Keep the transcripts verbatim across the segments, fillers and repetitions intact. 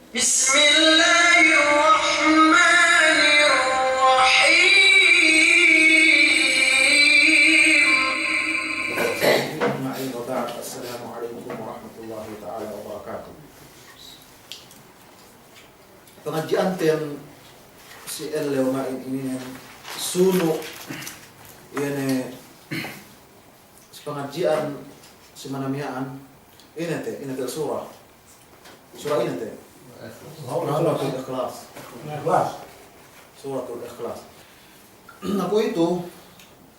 بسم الله الرحمن الرحيم. أجمعين وبعد، السلام عليكم ورحمة الله تعالى وبركاته. Pangadji'anten si ellew ma'in ininen sunu', iye ne si pangadji'an si mana miya'an, ine te, ine te sura. Sura ine te? Suratul Ikhlas. Ikhlas. Suratul Ikhlas. Na kuwe'itu,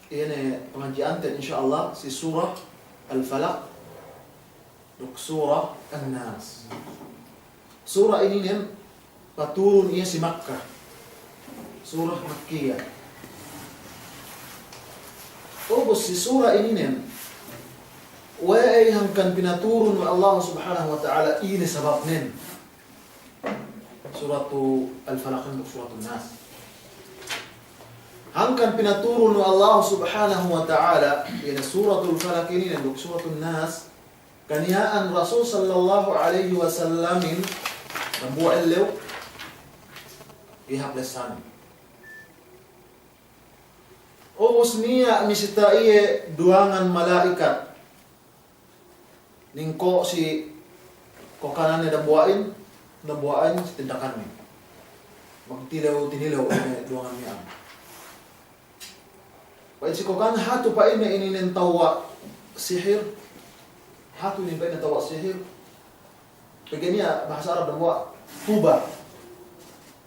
iye ne pangadji'anten, insya Allah, si Sura Al-Falaq duk Sura An-Nas. Sura ininen paturun iye si Makkah. Sura Makkiyah. Ubus si sura ininen, we'ey hangkan pinaturun we' Allah Subhanahu wa Ta'ala, ine sababnen Suratul Falaq duk Suratul Nas. Hangkan pinaturun we' Allah Subhanahu wa Ta'ala, iye ne Suratul Falaq ininen duk Suratul Nas, kaniya'an Rasul sallallahu alaihi wasallamin dambuwa' ellew, iye hap lessanen. Ubus niya' misita iye duwangan mala'ikat. Ningko' si kokananne dambuwa'in, dambuwa'in si tindakanne. Magtilew-tinilew ine duwangan miya'an. Pa'in si kokan, hatu pa'inne ininen tewwa' sihir. Hatu inin pa'inne tewwa' sihir. Pegge' niya' bahasa Arab dambuwa' tuba.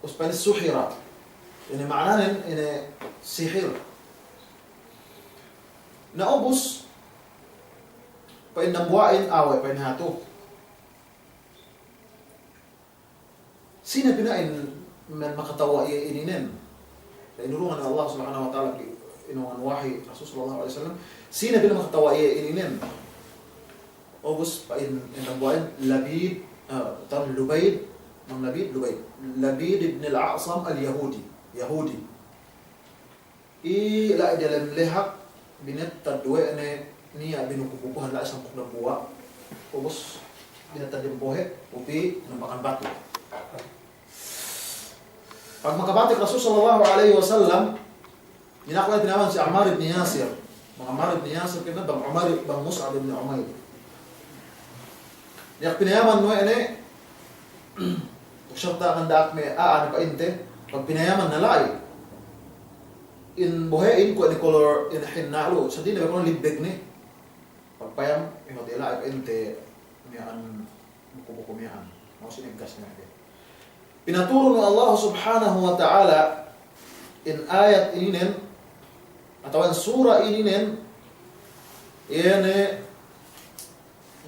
Ubus pa'inne suhira. Ine ma'ananen, ine sihir. Na ubus, pa'in dambuwa'in, awe', pa'in hatu. Sine pina'in me' makatewwa' iye ininen? Inurungan Allah Subhanahu wa Ta'ala, inurungan wahi Rasul sallallahu alaihi wasallam. Sine pina'in makatewwa' iye ininen? Ubus pa'in, pa'in dambuwa'in Labid, eh, tan Lubaid, bang Labid, Lubaid. Labid ibn al-A'sam al-Yahudi. Yahudi. Iye la'i diyalem lehak, binettad we' ne niya' binuku-bukuhan la'i sampū' dambuwa', ubus binettad dem bohe', pī nampakan batu. Pag makabatik Rasul sallallahu alaihi wasallam, dina'ak la'i pinayaman si Ammar ibn Yasir. Bang Ammar ibn Yasir kēmon, bang Umar, bang Mus'ab ibn Umair. Dina'ak pinayaman we' ne, serta' nganda'ak me' a'a ne pa'inte, pag pinayaman ne la'i. In bohe'in kuwe' ne kolor in hinna' lu, sa' di ne kuwe' libbeg ne. Pagpayam, inuhut la'i pa'inte miya'an buku-buku miya'an. Mau sineggas ne. Pinaturun we' Allah Subhanahu wa Ta'ala in ayat ininen, atawa in sura ininen, iye ne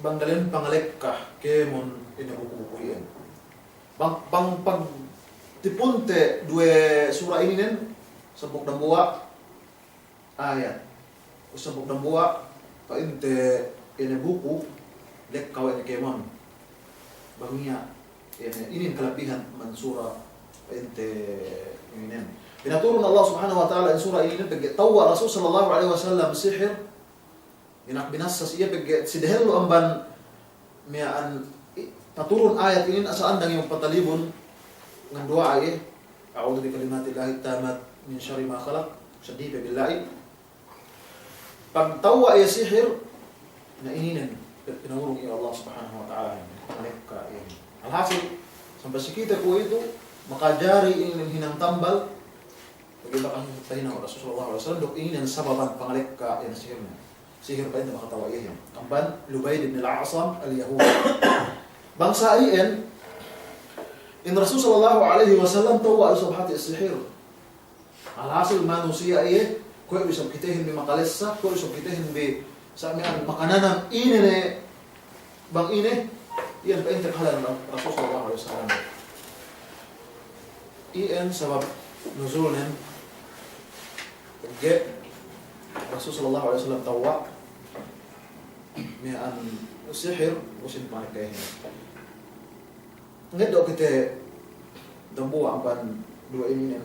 bang dalem pangalekka kēmon ine buku-buku iyan. Bang, bang pagtipunte duwe sura ininen, sampū' dambuwa' ayat. Sampū' dambuwa' pa'inte ine buku, lekka we' ne kēmon. Bang iye, ine, inin kalabihan man sura pa'inte ininen. Pinaturun Allah Subhanahu wa Ta'ala in sura ininen pegge' tewwa' Rasul sallallahu alaihi wasallam sihir, dina'ak binassa si iye pegge' si dehellu amban miya'an i-, paturun ayat inin asal andang iye magpatalibun nganduwa'a iye, "A'udhu bi kalimatillahi tammati min sharri ma khalaq." Seddi pe billahi. Pag tewwa' iye sihir, na ininen, pe-, pinangurung iye Allah Subhanahu wa Ta'ala, malekka iye. Alhasil, sampay si kite kuwe'itu, makajari inin hinang tambal, pegge' bakas tahinang Rasul sallallahu alaihi wasallam, duk inin sababan pangalekka iyan sihirnen. Sihir pa'inte makatewwa' iye iyan. Amban Lubaid ibn al-A'sam al-Yahudi. Bang sa' iyan, in Rasul sallallahu alaihi wasallam tewwa' isab hati' sihir. Alhasil manusiya' iye, kuwe' du isab kitehin bi makalessa, kuwe' du isab kitehin bi sa' miya'an makananam ine ne, bang ine, iyan pa'inte kahalan Rasul sallallahu alaihi wasallam. Iyan sabab nuzulnen, pegge' Rasul sallallahu alaihi wasallam tewwa' miya'an sihir, usin panik kahin. Ngeddo' kite dambuwa' amban duwe ininen,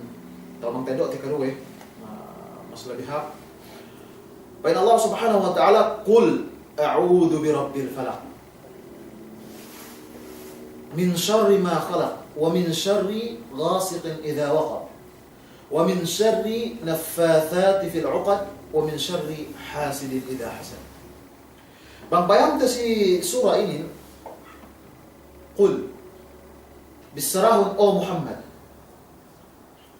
atawa bang ta'eddo' te kaduwe, ma-, mas labi hāp. Pa'in Allah Subhanahu wa Ta'ala, "Qul a'udhu bi rabbil falaq." من شر ما خلق، ومن شر غاسق إذا وقب، ومن شر النفاثات في العقد، ومن شر حاسد إذا حسد. Bang payamte si sura inin, قل, bissarahun, O Muhammad,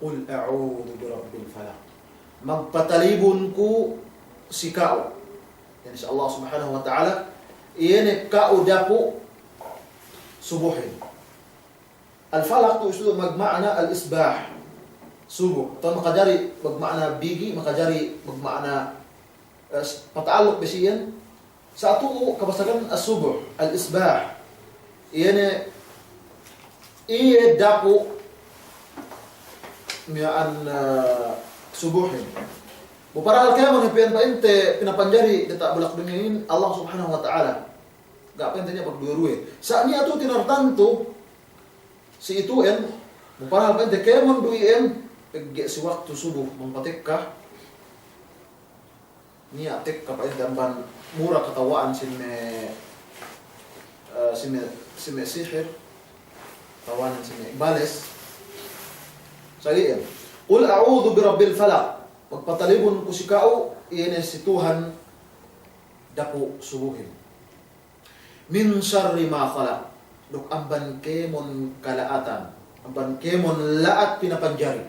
قل أعوذ برب الفلق. Magpatalibun ku si ka'u, ya'ni si Allah Subhanahu wa Ta'ala, iye ne ka'u dapu' subuhin. Al-falaq tu'u situ magma'na al-isbah, subuh. Atawa makajari magma'na bigi, makajari magma'na, eh, pata'alluq bi si iyan. Sa' tu'u kabasagan as-subuh, al-isbah. Iye ne, iye dapu' miya'an, eh, subuhin. Bu parahal kēmon pa'inte pinapanjari diyata' bulak dunya inin Allah Subhanahu wa Ta'ala. Ga' pa'inte niya' pagduwe-ruwe. Sa' niya' tu'u tinartantu si itu'en, bu parahal pa'inte kēmon du iyan, pegge' si waktu subuh bang patekka, niya' tekka pa'inte amban mura katawa'an si me', eh, si me', si me' sihir, katawa'an si me' bales. Sa' iyan, قل أعوذ برب الفلق. Magpatalibun ku si ka'u, iye ne si Tuhan dapu' subuhin. من شر ما خلق. Duk amban kēmon kala'atan, amban kēmon la'at pinapanjari.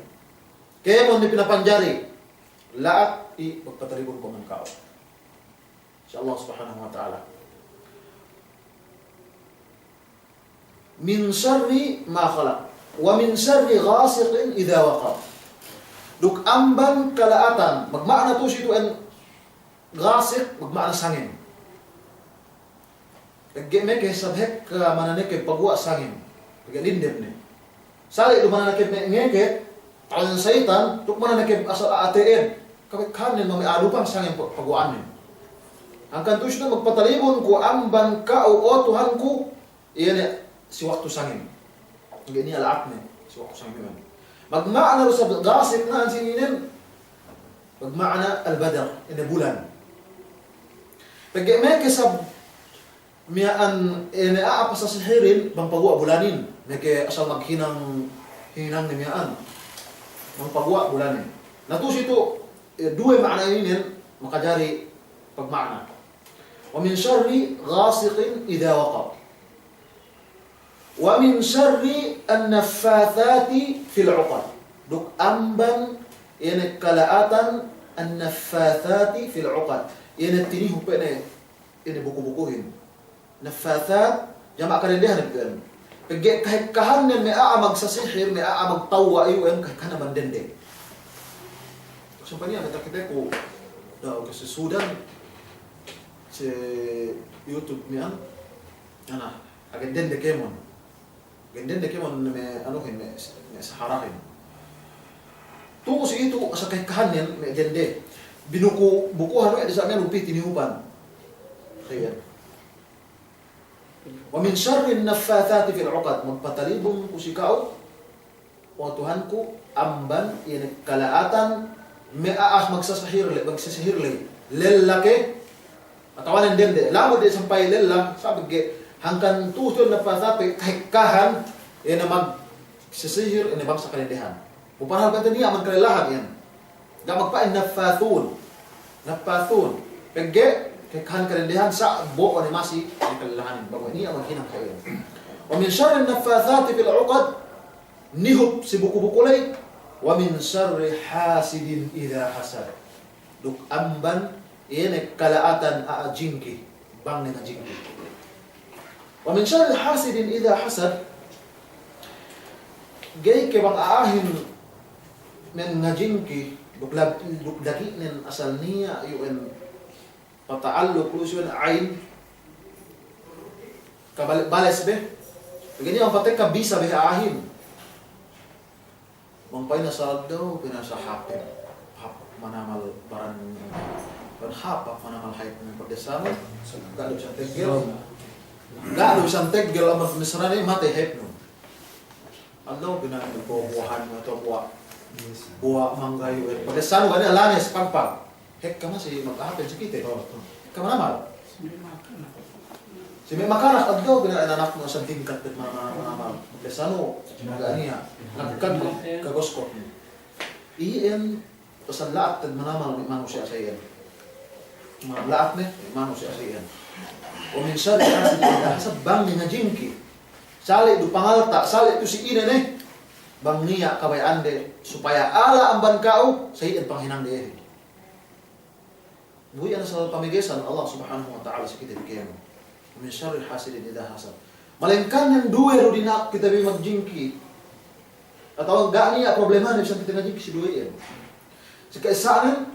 Kēmon ne pinapanjari la'at, i, magpatalibun ku amban ka'u si Allah Subhanahu wa Ta'ala. من شر ما خلق، ومن شر غاسق إذا وقب. Duk amban kala'atan, magma'na tu'u si itu'en ghasiq, magma'na sangem. Pegge' meke sab hekka mananekeb paguwa' sangem. Pegge' lindem ne. Sali' du mananekeb me' ngeket, ta'en seyitan, duk mananekeb asal a'a te'ed. Kabe kanen mame' a'a lupang sangem pa-, paguwa'anen. Hangkan tu'u situ magpatalibun ku amban ka'u, o Tuhanku, iye ne si waktu sangem. Pegge' niya' la'atne si waktu sangem iyan. Magma'na du sab ghasiq na'an si inin, magma'na al-badr, ine bulan. Pegge' meke sab miya'an ine a'a pasasihirin bang paguwa' bulanin, meke asal maghinang, hinang ne miya'an bang paguwa' bulanin. Na tu'u situ, eh, duwe ma'na inin makajari pagma'na. ومن شر غاسق إذا وقب. ومن شر النفاثات في العقد. Duk amban iye ne kala'atan النفاثات في العقد. Iye ne tinihup pe ne, iye ne buku-bukuhin. Naffathat, jama' kadendehan iyan. Pegge' kahekkahannen me' a'a magsasihir, me' a'a magtawwa' iyu'en kahekkahannen amban dende. Sampay niya' me' takiteku, da'a ke si Sudan, si YouTube miya'an, ana, agen dende kēmon. Agen dende kēmon me' anuhin, me', me' saharahin. Tu'u si itu, asal kahekkahannen me' dende. Binuku-bukuhan we' de sa' me' lupi tinihupan. Kaya. ومن شر النفاثات في العقد, magpatalibun ku si ka'u, o Tuhanku, amban iye ne kala'atan me' a'a magsasihir le, magsasihir le, lella ke, atawa nen dende, lamu de sampay lella, sabab ge hangkan tu'u tu naffathat pe kahekkahan, iye ne magsasihir, iye ne bangsa kadendehan. Bu parahal pa'inte niya' man kalellahan iyan. Ga' magpa'in naffathun. Naffathun. Pegge' kahekkahan kadendehan sa' bo'o ne masi ne kalellahanin. Bang we' niya' maghinang sa' iyan. ومن شر النفاثات في العقد, nihup si buku-buku ley. ومن شر حاسد إذا حسد. Duk amban iye ne kala'atan a'a jingki, bang ne ngajingki. ومن شر حاسد إذا حسد, ga'i ke bang a'ahin me' ngajingki, duk lag-, duk lagi' nen asal niya' iyu'en pata'alluk lu si iyan ain, kabale-, bales be. Pegge' niya' bang patekka bisa be a'ahin. Bang pa'in asal daw pinasa hapek, hapek manamal baran, baran hapek manamal hepnu. Pagdesanun, ga' du bisan teggel. Ga' du bisan teggel amat misrani matey hepnu. Anu, pinabuwahan atawa buwa', buwa' mangga yu, eh. Pagdesanun ga' ne lanes pagpag. Hekka masi maghapen si kite. Hekka manamal. Si me' makanak addaw, pina-, inanaknu asal tingkat pet ma-, ma-, manamal. Bisan nu, ga' niya'. Nagkad kagoskot. Iyan, asal la'at pet manamal me' manusiya' sa iyan. La'at ne, me' manusiya' sa iyan. Wa min sharri hasidin idha hasad, bang ne ngajingki. Sali' du pangalta', sali' du si ine ne. Bang niya' kabaya'ande, supaya ala amban ka'u, sa iyan panghinangde. Bu iyan asal pamegesan Allah Subhanahu wa Ta'ala si kite bi kēmon. Min sharri hasidin idha hasad. Malengkan nen duwe du dina'ak kite bi magjingki. Atawa ga' niya' problemane bisan kite ngajingki si duwe iyan. Si ka'issanen,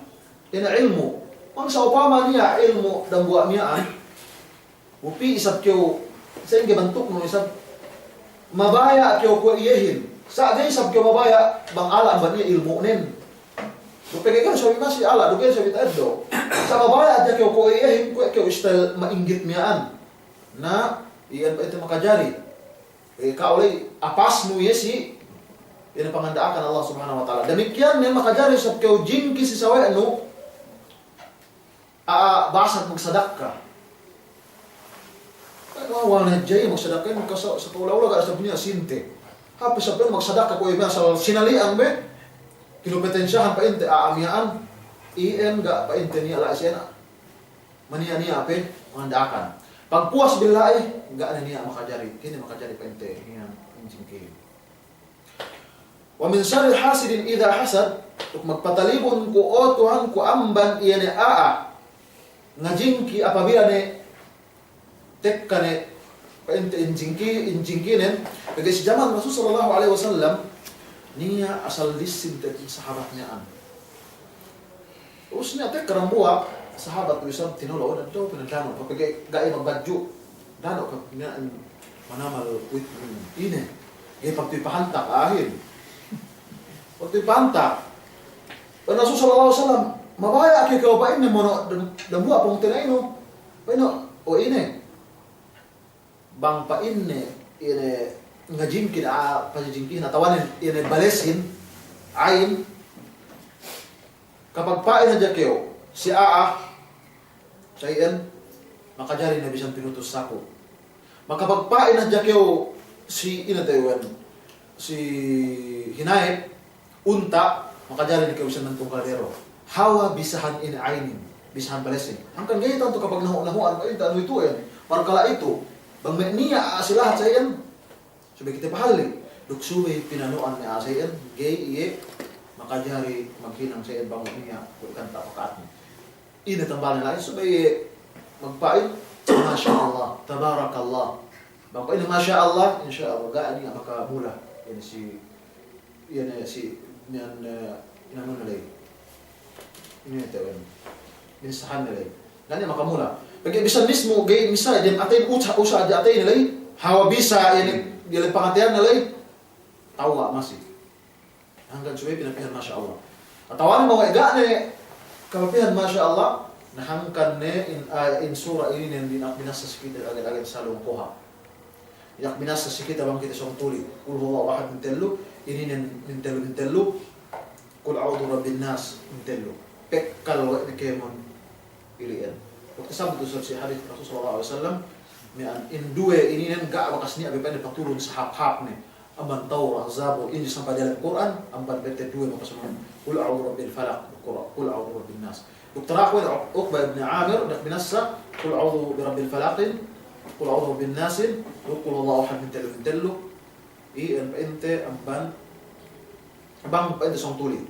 ine ilmu'. Bang sa'upama niya' ilmu' dambuwa' miya'an, bu pī isab kew, sa'ingge bantuknu isab, mabaya' kew kuwe' iyehin. Sa' ga'i isab kew mabaya' bang ala' amban iye ilmu'nen. Duk pegge' ga'i sabi masi ala', duk ga'i sabi ta'eddo'. Sa' mabaya' hadja kew kuwe' iyehin, kuwe' kew style ma'inggit miya'an. Na, iyan pa'inte makajari. E, ka'u ley apasnu iye si, ine panganda'akan Allah Subhanahu wa Ta'ala. Damikkiyan ne makajari isab kew jingki si sawe'nu, a'a, basag magsadakka. Wala' ne hadja iye magsadakka, iye magkasa-, sakaula-ula ga' isab niya' sinte. Hāp isab iyan magsadakka kuwe' iye asal sinali'an be. Kinupetensyahan pa'inte a'a miya'an. Iyan ga' pa'inte niya' la'i siye na. Maniya'-niya' pe manganda'akan. Pagpuwas billahi, ga' ne niya' makajari. Kine makajari pa'inte niya' injingki. Wa min sharri hasidin idha hasad, duk magpatalibun ku, o Tuhanku, amban iye ne a'a ngajingki apabila ne tekka ne pa'inte injingki, injingkinen, pegge' si jaman Rasul sallallahu alaihi wasallam, niya' asal lissin te sahabat miya'an. Ubus niya' tekka dambuwa' sahabat du isab tinolo'o, dado pinadano', pegge' ga'i magbadju', dano' ka niya' manamal kuwe'itu ine. Ga'i pagtuwi pahantak, a'ahin. Pagtuwi pahantak. Pa'in Rasul sallallahu alaihi wasallam, mabaya' ke kew pa'inne mono' dam-, dambuwa' pungtina'inu. Pa'inne, o ine. Bang pa'inne, ine ngajingki, a'a pajijingkihin, atawa ne, ine balesin, ain, kapagpa'in hadja kew si a'a, sa iyan, makajari ne bisan pinutus saku. Makapagpa'in hadja kew si, ine te iwen, si hinayep, unta', makajari ne kew bisan mantung kaldero. Hawa bisahan ine ainin, bisahan balesin. Hangkan ga'i tantu kapagnahu'-nahu'an, pa'inte anu itu iyan. Parkala' itu, bang me' niya' a'a si lahat sa iyan, subey kite pahalli'. Duk subey pinanu'an me' a'a sa iyan, ga'i iye makajari maghinang sa iyan bang me' niya' kuwe' kanta' paka'atne. Ine tambalne la'i, subey iye magpa'in, Masya Allah, Tabarakallah. Bang pa'inne Masya Allah, insya Allah, ga' niya' makamula. Ine si, ine si, niyan, eh, inanun ne ley. Ine te iwen. Ine sahan ne ley. Ga' niya' makamula. Pegge' bisan mismu, ga'i misal, dem atayin usa', usa' hadja atayin ne ley. Hawa bisa, ine, diyalem pangateyanne ley. Tawwa' masi. Hangkan subey pinapihan Masya Allah. Atawa ne bang we' ga' ne kapapihan Masya Allah, na hangkan ne in, ah, in sura inin dina'ak binassa si kite agen-agen salung kohap. Dina'ak binassa si kite bang kite sōng tuli. Qul huwallahu ahad mintellu, inin mintellu-mintellu, Qul a'udhu birabbin nas mintellu. Pekkal we' ne kēmon ili'en. Waktu sabut usab si hadis Rasul sallallahu alaihi wasallam, miya'an in duwe ininen ga' bakas niya' be pa'inne paturun sahāp-hāpne. Amban Tawrat, Zabur, Injil sampay diyalem Kur'an, amban pa'inte duwe makasunun. Qul a'udhu birabbil falaq, Qul, Qul a'udhu birabbin nas. Duk tarakhir Uqbah ibn Amir, dina'ak binassa, Qul a'udhu birabbil falaqin, Qul a'udhu birabbin nasin, duk Qul huwallahu ahad mintellu-mintellu. Iyan pa'inte amban, bang pa'inte sōng tuli.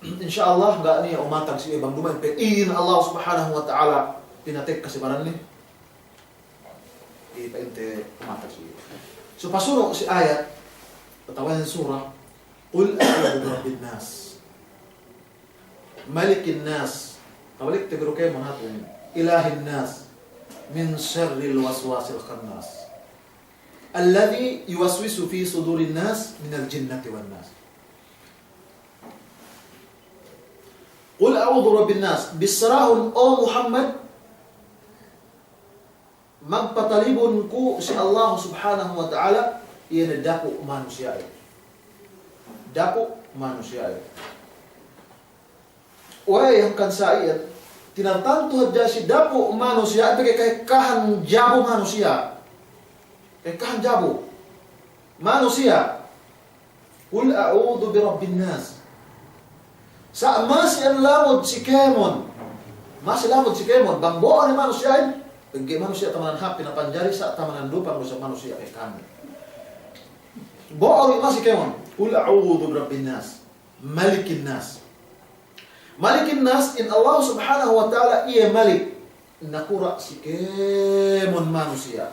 Insya Allah, ga' niya' umatag si iye bang duma'in pe in Allah Subhanahu wa Ta'ala pinatekka si baranne. Iye pa'inte umatag si iye. So pasunu' si ayat, atawa in sura, Qul a'udhu birabbin nas, malikin nas, kabalik te guru kēmon hatun, ilahin nas, min sharril waswasil khannas, alladhi yuwaswisu fi sudurin nas, minal jinnati wan nas. Qul a'udhu birabbin nas. Bissarahun, o Muhammad, magpatalibun ku si Allah Subhanahu wa Ta'ala, iye ne dapu' manusiya'in. Dapu' manusiya'in. We'ey hangkan sa iyan, Tinartantu hadja si dapu' manusiya', pegge' ka'ekkahan jabu manusiya'. Ka'ekkahan jabu manusiya'. Qul a'udhu bi rabbin nas. Sa' masi lamud si kēmon. Masi lamud si kēmon. Bang bo'o ne manusiya'in, pegge' manusiya' tamanan hāp pinapanjari, sa' tamanan dupang du isab manusiya' ka'ekkahan. Bo'o ne masi kēmon. Qul a'udhu bi rabbin nas. Malikin nas. Malikin nas, in Allah Subhanahu wa Ta'ala iye Malik, nakura' si kēmon manusiya'.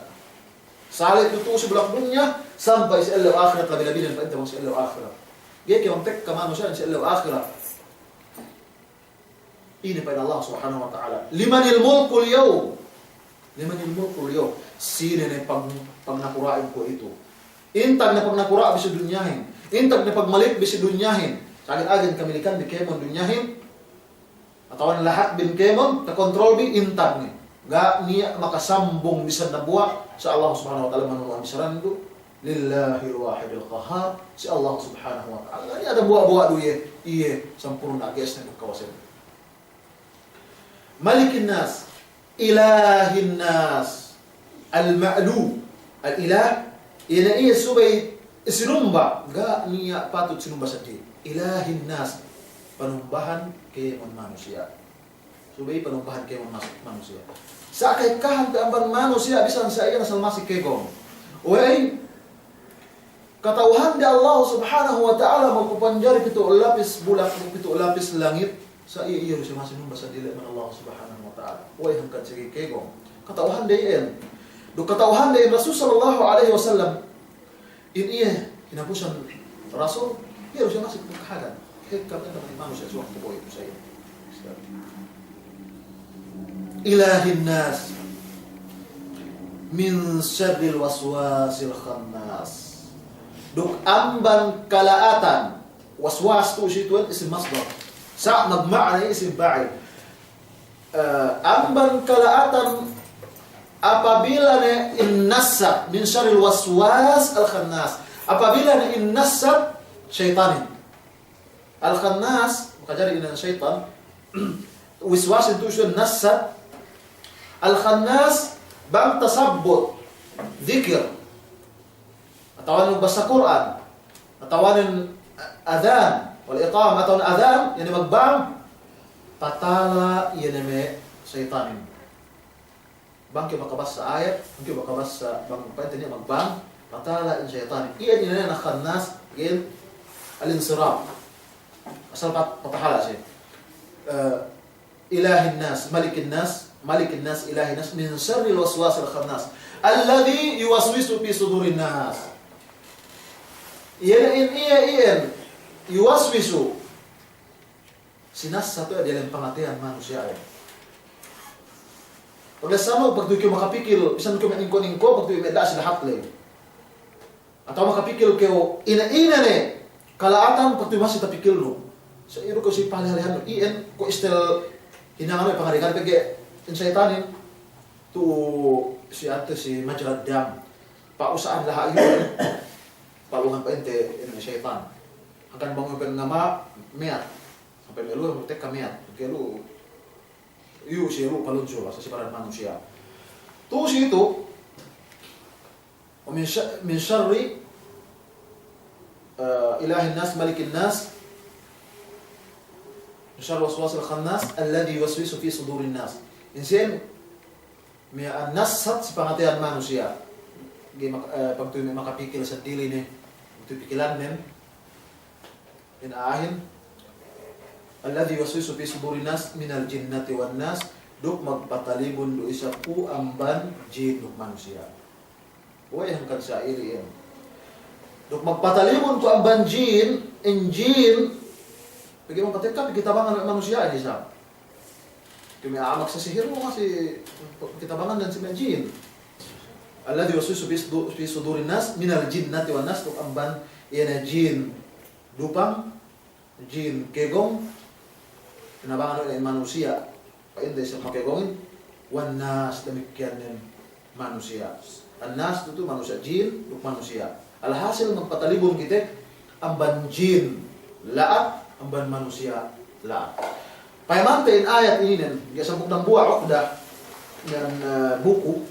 Sali' tu'u si bulak dunya, sampay si ellew ahirat, labi-labi ne pa'inte bang si ellew ahirat. Ga'i kēmon tekka manusiya' si ellew ahirat. Ine pa'in Allah Subhanahu wa Ta'ala, "Limanil mulkul yawm?" Limanil mulkul yawm? Sine ne pag-, pagnakura'in kuwe'itu? Intag ne pagnakura' bi si dunyahin. Intag ne pagmalik bi si dunyahin. Sa'ingge agen kamilikan bi kēmon dunyahin. Atawa ne lahat bin kēmon, takontrol bi, intag ne. Ga' niya' makasambung bisan dambuwa', sa' Allah Subhanahu wa Ta'ala, manu-manuwa'an bisan du. Lillahil wahidil qahhar, si Allah Subhanahu wa Ta'ala. Ga' niya' dambuwa'-buwa' du iye, iye sampurna' ga'i ne duk kawasane. Malikin nas, ilahin nas, al-ma'lu, al-ilah, iye ne iye subey sinumba, ga' niya' patut sinumba seddili. Ilahin nas, panumbahan kēmon manusiya'. Subey panumbahan kēmon mas-, manusiya'. Sa' ka'ekkahan pe amban manusiya' bisan sa' iyan asal masi kēgong. We'ey, kata'uhande Allah Subhanahu wa Ta'ala magpapanjari pitu' lapis bulak, pitu' lapis langit, sa' iye, iye du siye masi numba seddili amban Allah Subhanahu wa Ta'ala. We'ey hangkan si kēgong. Kata'uhande iyan. Duk kata'uhande iyan Rasul sallallahu alaihi wasallam. In iye hinapusan Rasul, iye du siye masi kahagan. Hekka penta mani manusiya' si waktu bohe' du sa' iye. Ilahin nas, min syarril waswasil khannas. Duk amban kala'atan, waswas tu'u si tu'en isim masdar. Sa' magma'na isim fa'il. Eh, amban kala'atan apabila ne in nassat, min syarril waswas al khannas. Apabila ne in nassat, saytanin. Al-Khannas, makajari ine saytan, wiswasin tu'u siye nassat. Al-Khannas, bang tasabbut, dikir, atawa ne magbassa Kur'an, atawa ne adhan, wal iqam, atawa ne adhan, iye ne magbang, patala' iye ne me' saytanin. Bang kew makabassa ayat, bang kew makabassa, bang pa'inte niya' magbang, patala' in saytanin. Iye ne ine ne Khannas, gel al-insiraf. Asal pat-, patahala' siye. Eh, ilahin nas, malikin nas, malikin nas, ilahin nas, min syarril waswasil khannas. Alladhi yuwaswisu fi sudurin nas. Iye ne in, iye, iye in, yuwaswisu. Sinassat we' diyalem pangateyan manusiya'in. Pagdasanu, pagtuwi kew makapikil, bisan kew me' ningko'-ningko', pagtuwi me' da'a si lahat ley. Atawa makapikil kew ine-ine ne kala'atan, pagtuwi masi tapikilnu. Sa' iye du kew si pahali-halihannu, iyan, ko' istel hinangan we' pangarigan pegge' in saytanin. Tu'u si ante si majrad dam. Pa'usa'an laha' iyu. Pa'luhan pa'inte ine saytan. Hangkan bang me' pa'in ngama' meyat. Sampay me' lu'u tekka meyat, pegge' lu'u, iyu' siye lu'u palunsul, asal si baran manusiya'. Tu'u si itu, wa min sya-, min syarri, eh, ilahin nas, malikin nas, min syarri waswasil khannas, alladhi yuwaswisu fi sudurin nas. In siye, miya'an nassat si pangateyan manusiya'. Ga'i mak-, eh, pagtuwi me' makapikil seddili ne, pagtuwi pikilannen, in a'ahin, alladhi yuwaswisu fi sudurin nas minal jinnati wan nas, duk magpatalibun du isab ku amban jin duk manusiya'. We'ey hangkan sa'ili iyan. Duk magpatalibun ku amban jin, in jin, pegge' bang patekka pī kitabangan me' manusiya' isab. Kuwe' me' a'a magsasihir, masi kitabangan dan si me' jin. Alladhi yuwaswisu fi sudu-, fi sudurin nas minal jinnati wan nas, duk amban iye ne jin dupang, jin kēgong, tinabangan we' ne manusiya', pa'inte isab makēgongin, wan nas, damikkiyan ne manusiya'. An-nas tu'u manusiya', jin duk manusiya'. Alhasil magpatalibun kite amban jin la'at, amban manusiya' la'at. Payamante in ayat ininen, ga'i sampū' dambuwa' uqda, iyan, eh, buku.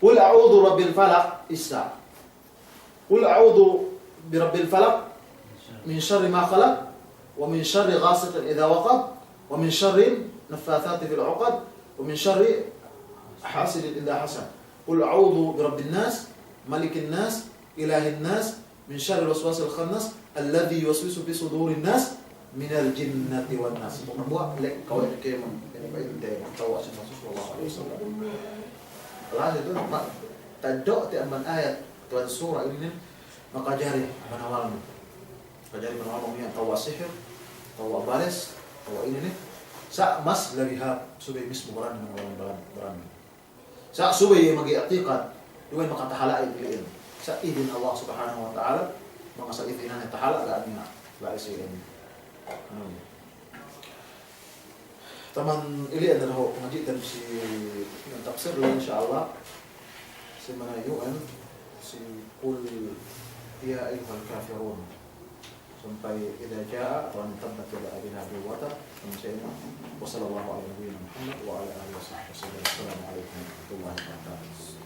Qul a'udhu birabbil falaq, isa. قل أعوذ برب الفلق، من شر ما خلق، ومن شر غاسق إذا وقب، ومن شر النفاثات في العقد، ومن شر حاسد إذا حسد. قل أعوذ برب الناس، ملك الناس، إله الناس، من شر الوسواس الخناس، الذي يوسوس في صدور الناس، من الجنة والناس. Pokokne buwa' le' kawin kēmon, inin pa'inte, tawwa' si Rasul sallallahu alaihi wasallam. Lahat itu, ma-, taddo' te amban ayat, tuwan sura inin, makajari manawalnu. Makajari manawalnu iyan tawwa' sihir, tawwa' bales, tawwa' inin ne. Sa' mas labi hāp, subey mismu barannu manawal baran-, barannu. Sa' subey iye mag-i'tiqad, duma'in makatahala'in ili'in. Sa' idin Allah Subhanahu wa Ta'ala, manga sa' idinanne tahala' ga' niya', ga' isi ili'in. Anu. Taman ili'in dahu' pangadji'ten si tafsir lu, insya Allah. Si mana iyu'en, si قل يا أيها الكافرون. Sampay إذا جاء, atawa تبت يدا أبي لهب وتب, sampay sa'ingge. وصلى الله على نبينا محمد وعلى آله وصحبه وسلم. السلام عليكم ورحمة الله وبركاته.